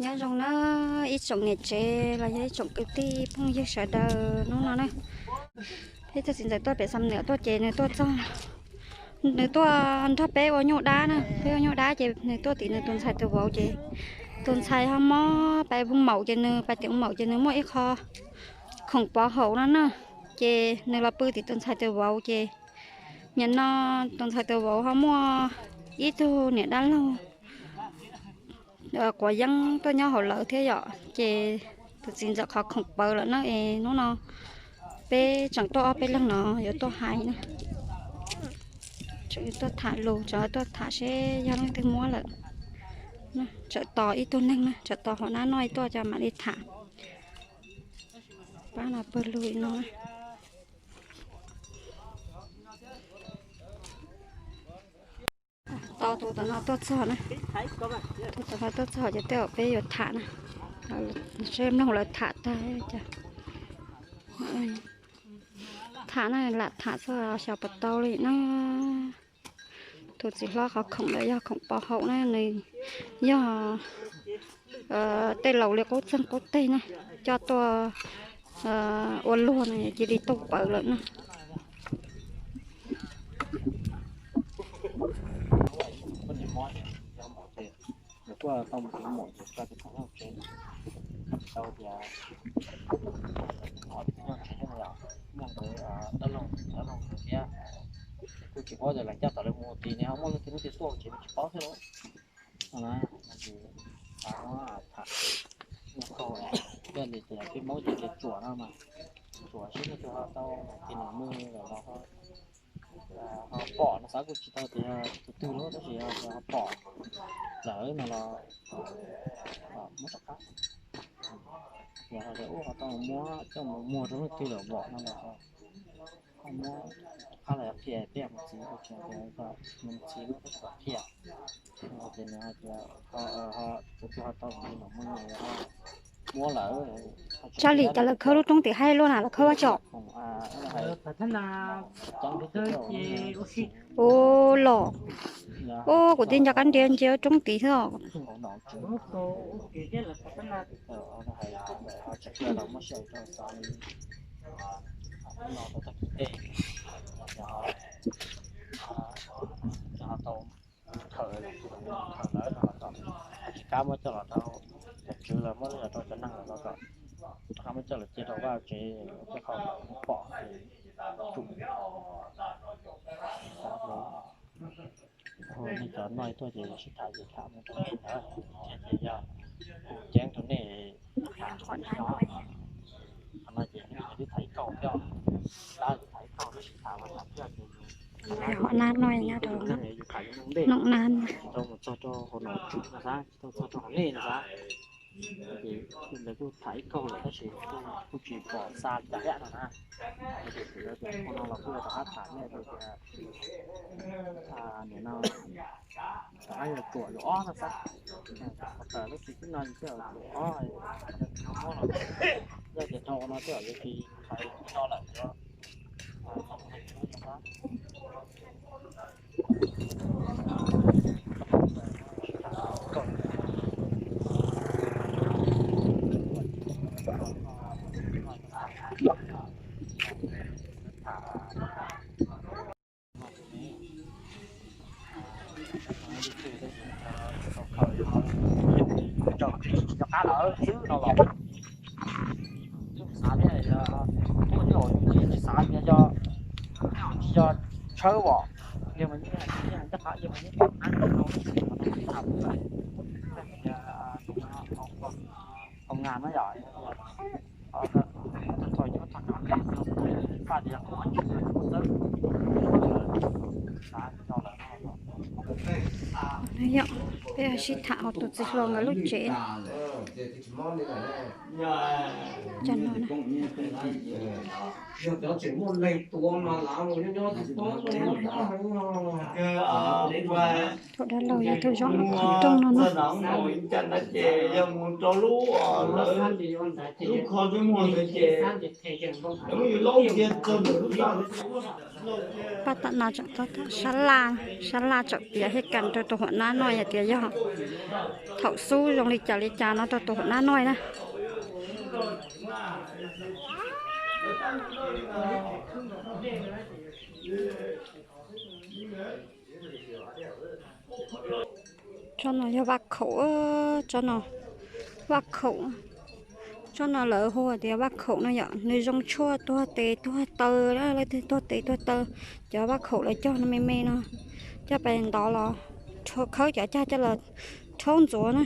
Nyob zoo na ib tsoom niam tsev los yog ib tsoom kwv tij phooj ywg sawv daws hnub no na. Peb tug txiv ntxawm tuaj pem Xam Nuam tuaj ces nws tuaj txog, nws tuaj nrog peb ua nyuj dab na, peb ua nyuj dab ces nws tuaj tim nws tus ntxhais tus vauv ces tus ntxhais ho mob pais ua maum ces nws pais tim ua maum ces nws muaj ib qho khoom pov haum no na, ces nws los pw tim tus ntxhais tus vauv ces nim no tus ntxhais tus vauv ho muaj ib tug niam dab laug quav yeeb tuaj nyob hauv lawv thiab yom, ces tus txiv ntxawm qhov khoom pawv lawm na es hnub no peb tseem tuaj ob peb leeg no yuav tuaj hais na, tseem tuaj tham lus, tseem tuaj tham seb yog leej twg muab lawm. Tseem tos ib tug neeg na, tseem tos hauv nab noj ib tuaj cov mam li tham. Pab no pawg lug li no. Tos tus tom no tuaj txog na, tus tom no tuaj txog ces tej zaum peb yuav tham na, seb mloog lawv tham tag cas. Tham na, lam tham txog xyov puas tau li na. Tus txiv hlob qhov khoom lawm yog khoom pov haum na, nws yog tej laus li qub txeeg qub teg na, coj tuaj ua luag no cia li tau pawv lawm na. Nws kuj tau mus tiv maum ces tso tus khoom nyob tsev, tsis tau tias nyob tsev thiab no yom, nyob ntawd dab laug dab laug ntawd thiab. Kuj tsis paub tias lawv coj tom lawv mus ua tid ne, ho muaj leej twg nyob twg tuaj ces tsis paub thiab lauj. No na, no ces tham, nyob qaug, yog li tias peb Hmoob ces tias tsuam no mas, tsuam seb leej twg ho tau tis nom muag lawm los ho pom no, xav kuj tsis tau tias tus twg lawm tab sis ho pom lawm no los muab rov qab. Yog ho tias ub ho tau muab coj mus muag rau leej twg lawm vom no los ho muab rov qab los yog qhia peb mus txiv, mus txiv lub tab sis kom qhia. Ces nws hais tias tus twg ho tau tis nom muag lawm. Tso li cas lawv khawb lub roob tim haij luaj na, lawv khawb ua tsom. Ua los, ua kuv tij nco qab ntiav ntsia roob tid xwb os. Thaum lawv no los kom tsis kam muab coj los rau cov tswv los muab los rau cov neeg los kom rov qab muab coj los cia rau vaj tsev, coj qhov pom tsum. Nej cov noj tuaj ces sib tham ces tham mus rau nej ntawd thiab ces yog kuv ceeb rau nej tham no. Qhov no ces nej twb tham ib kauj thiab, tab twb tham ib kauj tab sis tham mas tham thiab ces Qhov nab no nyob rau noj nab. Tsis tau mus txog rau hauv nom tswv no xav, tsis tau txog rau hauv nej no xav. Ces lawv kuj tham ib kauj lawm tab sis kuj tsis pom xa li cas thiab no na. Ces kuv tias ua no los kuj rov qab tham nej tias nim no rov qab yuav tsuam yuav ob no xav. Thaum lub tsis twb no yus twb yuav tsuam ob, yog tias dhau no twb yuav tsis hais no lawm. Cov qab lawm xwb no los xav thiab, tuaj tej zaum tsis xav tias yog, tej zaum tsis yog tshawb os, yog mas yeej ncaj qab, yog mas yeej ncaj qab no, tau ngas no yom. Peb sib tham hauv tus txiv hluas nkawd lub tsev. Thaum dab laug yog thaum zaum qhov rooj no na. Paj tam no tseem tab tom sab laj, sab laj tseem piav thiab kam rau tus huam nab noj hais tias yog thaum xub zoo li cas li cas no rau tus huam nab noj na. Tsob no yog vaj khaum, tsob no vaj khaum. Tsob no lawv hu tias vaj khaum no yom, nws zoo tshuaj tuag tes tuag taw, leej twg tuag tes tuag taw, cov vaj khaum lawv cog no me me no, coj pais ntov los khawb cov cag coj los rhaub ntxuav na,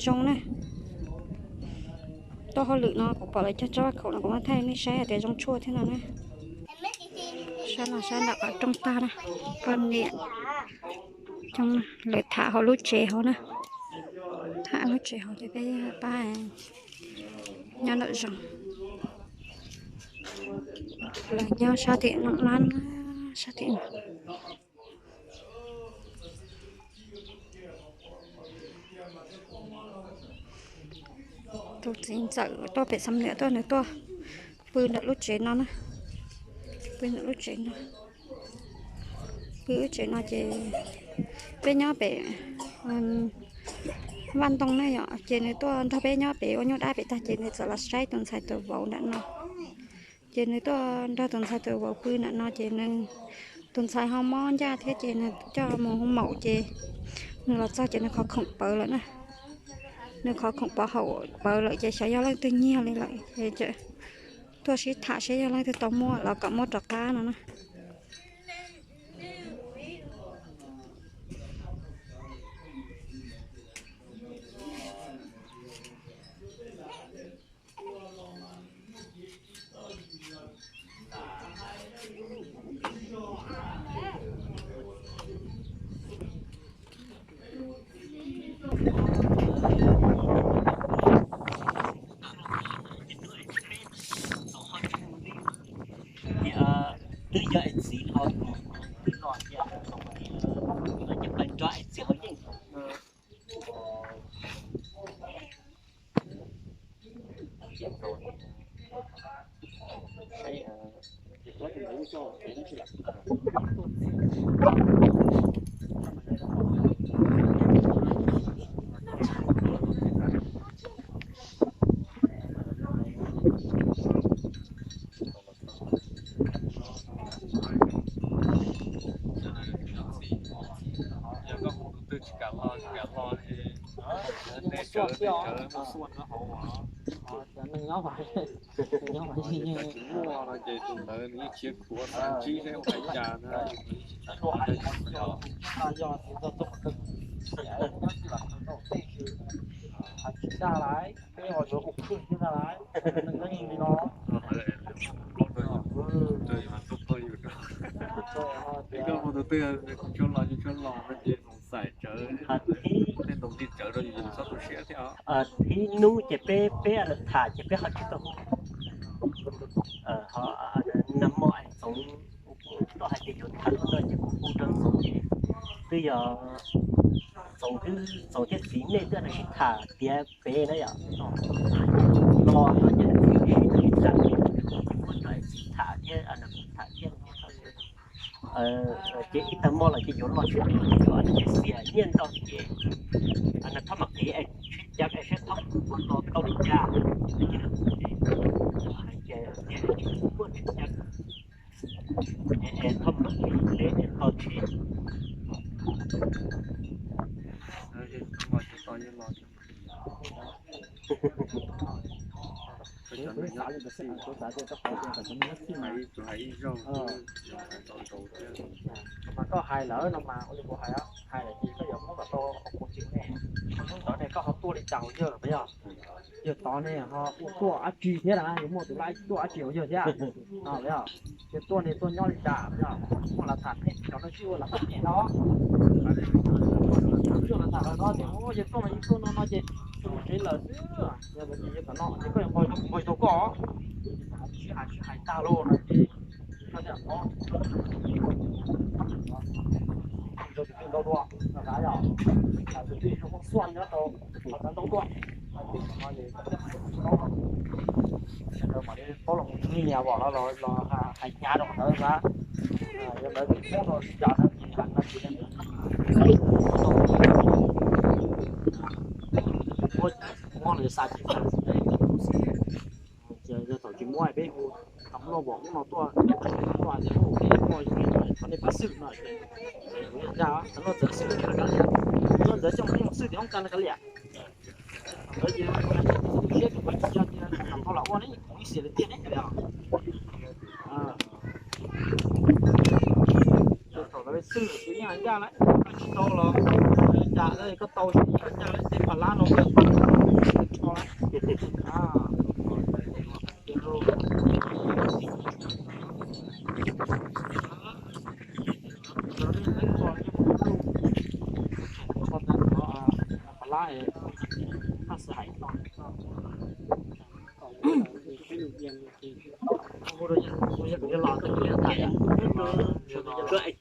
zoo na. Tau hauj lwm no kuv pom lawv cog tsob vaj khaum no kuv muab thaij nej saib hais tias zoo tshuaj thiab no na. Sab no sab nram qhov rooj tag na, poj niam coob, lawv tham hauv lub tsev hauv na. Tham lub tsev hauv ces peb pab nyob nram zoov. Lawv nyob sab tim no na, sab tim no. Tus txiv ntxawm tuaj pem Xam Nuam tuaj, nws tuaj pw ntawm lub tsev no na, pw ntawm lub tsev no. Pw lub tsev no ces peb nyob pem Vaj Ntoo ne yom, ces nws tuaj nrog peb nyob pem ua nyuj dab pem tag ces nws txawm los saib tus ntxhais tus vauv nram no. Ces nws tuaj nrog tus ntxhais tus vauv pw nram no ces nws, tus ntxhais ho mob ncaj thiab ces nws coj mus hu maum ces nws los txog ces nws qhov khoom pawv lawm na. Nws qhov khoom pov haum pawv lawm ces xyov yog leej twg nyiag li lawm ces tuaj sib tham seb yog leej twg tau muab los kom muab rov qab no na. Twb yog es txiv ho tus twb los tias, ces pais nrog es txiv ho yeej. Yog koj hu tus twg tsis kam los tsis kam los, nej sawv daws muaj xuaj nyob hauv. Tsis muaj no ces tus ntawd nws yeej khiav khuav xav ntsib seb ua hais cas na. Koj hu tus twg kuv tsuas los, kuv tsuas los no ces xoom xaim tsawv, tej ntaus nti tsawv rau yus txhob tu siab thiab. Thib hnub ces peb, peb tham ces peb ho tsis tau hu. Nag hmo es Txoov tau hais tias yuav tham lus no ces kuv hu rau Txoov ces twb yog Txoov, Txoov thiab txiv nej twb sib tham tiav pem na yom. Los no ces txiv sib tham, muab rau txiv tham thiab, tham thiab. Ces ib tag hmo los ces yuav los tsis tau, yuav xiam nyiaj ntau ces nag hmo mam qiv es sib cav es saib thaum ua los tau li cas. Ces hais tias tsis muaj tsis cav es thaum mam qiv es tau tsis Mas koj hais lawm no mas ua li kuv hais, hais lawm ces koj yuav muab kom tau hauv paus tseg ne. Hnub ntawd ne koj ho tuaj li cas hauv yawg puas yog? Yawg tod ne ho ua tuaj dab tsi thiab na, yuav muaj tus laj tuaj dab tsi hauv yawg thiab? Yog tuaj ne tuaj nyob li cas puas yog? Muaj lav tham ne, cov no tsis ua lav tham ne no. Tsis ua lav tham no ces yawg tuaj mas yawg tuaj no no ces tsis mus tsev lawm xwb. Yog ces yawg tom no ces koj yuav nqos, nqos tau koj. Sib hais sib hais tag los no ces koj thiaj rau tus twg ntau dua, no yog tus twg zoo muaj xuaj nyob rau qhov ntawd ntau dua, Sawv daws mam li paub los mus nyias vom los los hais hnyav rau qhov ntawd na. Yog lawv twb muab rau li cas no ces hais no ces muab los xa ces ces yog thaum tsis muab peb hu tau loj vom ub no tuaj, tuaj tias hu peb tuaj, qhov nej pab xwb no. Ntag, thaum no txawv xwb kav liam, thaum no txawv coj mus xwb tias hoob kas kav liam. Ntawd ces siab tus pab tsis yog tias thaum ntau los ua ne, ib xiam li tiag ne. Thaum lawv xwb lawm tus yeej ncaj lawm, koj tsis tau los li cas, koj tau yeej ncaj lawm, tej phav lab no rho lawm. Phav lab no xwb hais no. Hu rau yawg los, hu rau yawg los es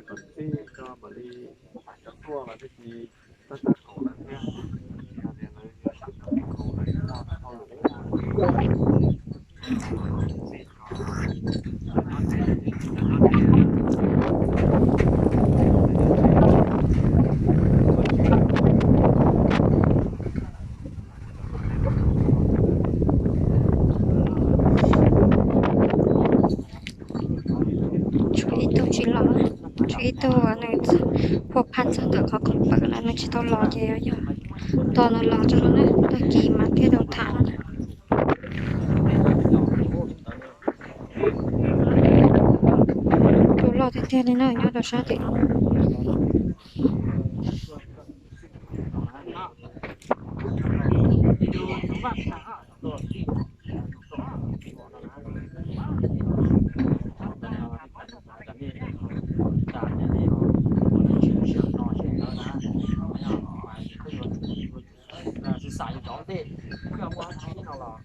kom txij no mam li hais cov tuaj los twb tsis tab tab kaum lawm thiab. Tshuav ib tug tsis los, tshuav ib tug nws phua phaj txog ntawm qhov khoom pawv lawm nws tsis tau los ces yog tos nws los tso no na, tag kis mas thiaj tau tham no na. Tus loj tiag tiag li na nyob rau sab tim no. Xav xav yus cov ntej, yog muaj dab tsi no los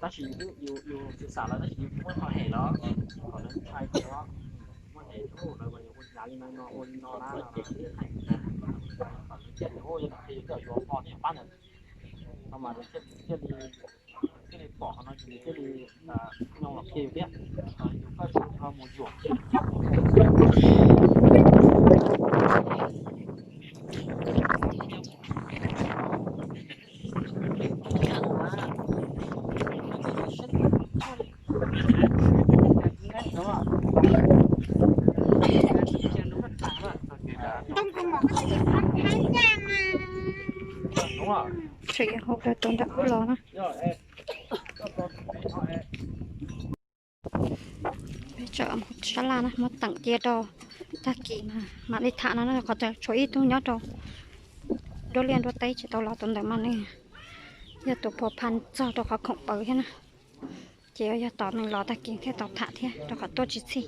tab sis yus xav xav lawm tab sis yus muab qhov hem los kom lawv ntshai tias muaj hem lawv ua hnyav li no ua li no na, kom lawv thiaj tias yus coj yuav ho thiaj pab ntawd no mas thiaj li, thiaj li pom qhov no ces nws thiaj li nyob los qhia yus thiab, yus koj tsis ho mus yuam. Tseem yog hauv lawv tus ntawm ub los na. Peb tso sab laj na, muab teem cia rau tag kis mas mam li tham no na, qhov tias tshuav ib tug nyob rau nruab liaj nruab teb tsis tau los, tus ntawd mas nws yog tus phua phaj txog rau qhov khoom pawv thiab na. Ces yog tos nws los tag kis thiaj tau tham thiab rau qhov tuaj tsis txhij.